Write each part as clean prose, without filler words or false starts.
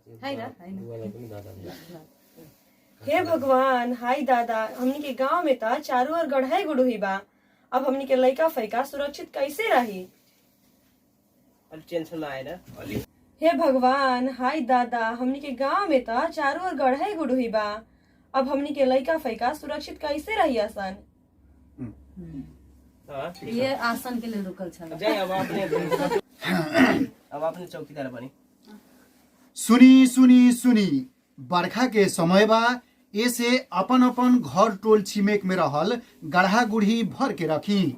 है ना है ना। बुवालाई पनि दादा। हे भगवान, हाय दादा, हमनी के गांव में त चारों ओर गढ़ाई गुड़ही बा। अब हमनी के लइका फैका सुरक्षित कैसे रही? अलिक टेन्सनमा आएर अलिक। हे भगवान, हाय दादा, हमनी के गांव में त चारों ओर गढ़ाई गुड़ही बा। अब हमनी के लइका फैका सुरक्षित कैसे रही असन? अँ, ठिक छ। ये आसन के लेल रुकल छल। जाइ अब अपने, अब अपने चौकीदार बनी। सुनी सुनी सुनी, बरखा के समय बा, एसे अपन अपन घर टोल छिमेक में रहल गढ़ा गुढ़ी भर के रखी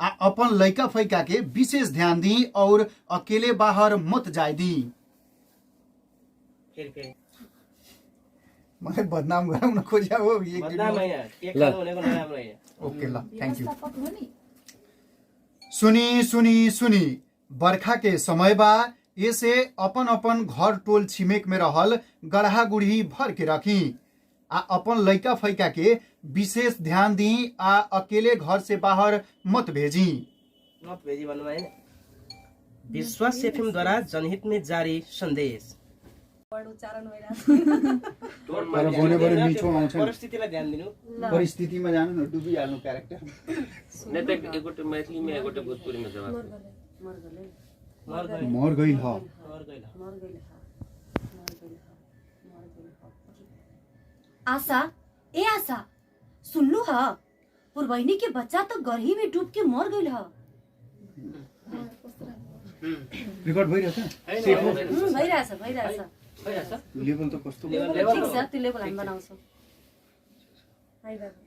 आ अपन लइका फैका के विशेष ध्यान दी और अकेले बाहर मत जाए दी। फेरि फेरि। मलाई बदनाम गराउन खोज्या हो एक। बदनाम होइन, केक खानु भनेको नराम्रो होइन। ओके, ल, thank you. व्यवस्थापक हो नि। सुनी सुनी सुनी, बरखा के समय बा, एसे अपन अपन घर टोल छिमेक में रहल गढ़ा गुढ़ी भर के रखी आ अपन लइका फैका के विशेष ध्यान दी आ अकेले घर से बाहर मत भेजी। मत भेजी भन्नु होइन। विश्वास एफएमद्वारा जनहित में जारी सन्देश। वर्ड उच्चारण भइरहेको। तर बोल्यो भने मिठो आउँछ नि। परिस्थितिलाई ध्यान दिनु। परिस्थितिमा जानु न, डुबिहाल्नु क्यारेक्टर। नहि तऽ एक गोटे मैथिलीमे, एक गोटे भोजपुरीमे जवाब। मर गेलै। मर गइल। मर गइल ह। मर गइल। मर गेल ह, मर गेल ह, मर गेल ह। आशा, ए आशा, सुनलू ह, पुरबहिनी के बच्चा तो गरही में डूब के मर गइल ह। रेकर्ड भइरहेछ? भइरहेछ, भइरहेछ। लेभल त कस्तो? लेभल। ठिक छ, त्यो लेभल हामी बनाउँछौँ। हाय दादा,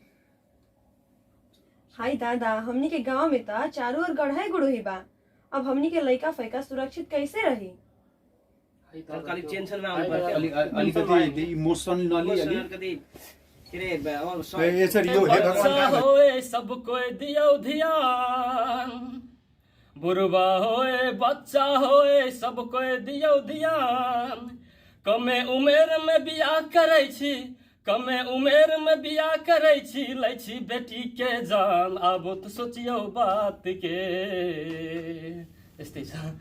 हाय दादा, हमनी के गांव में त चारों ओर गढ़ाई गुड़ही बा। अब हमनी के लइका फैका सुरक्षित कैसे रही? अलिक टेन्सनमा आउनु पर्थ्यो। अलिकति इमोसनली अलिक अलिकति के अरे अब ए, यसरी यो हे भगवान बच्चा कहाँ गयो? होए, सबको दियो ध्यान। बुढ़बा होए, बच्चा होए, सबको दियो ध्यान। कमे उमेर में बियाह करै छी, कमे उमेर में बियाह करै छी, लै छी बेटी के जान। आब तऽ सोचियौ बात के। यस्तै छ।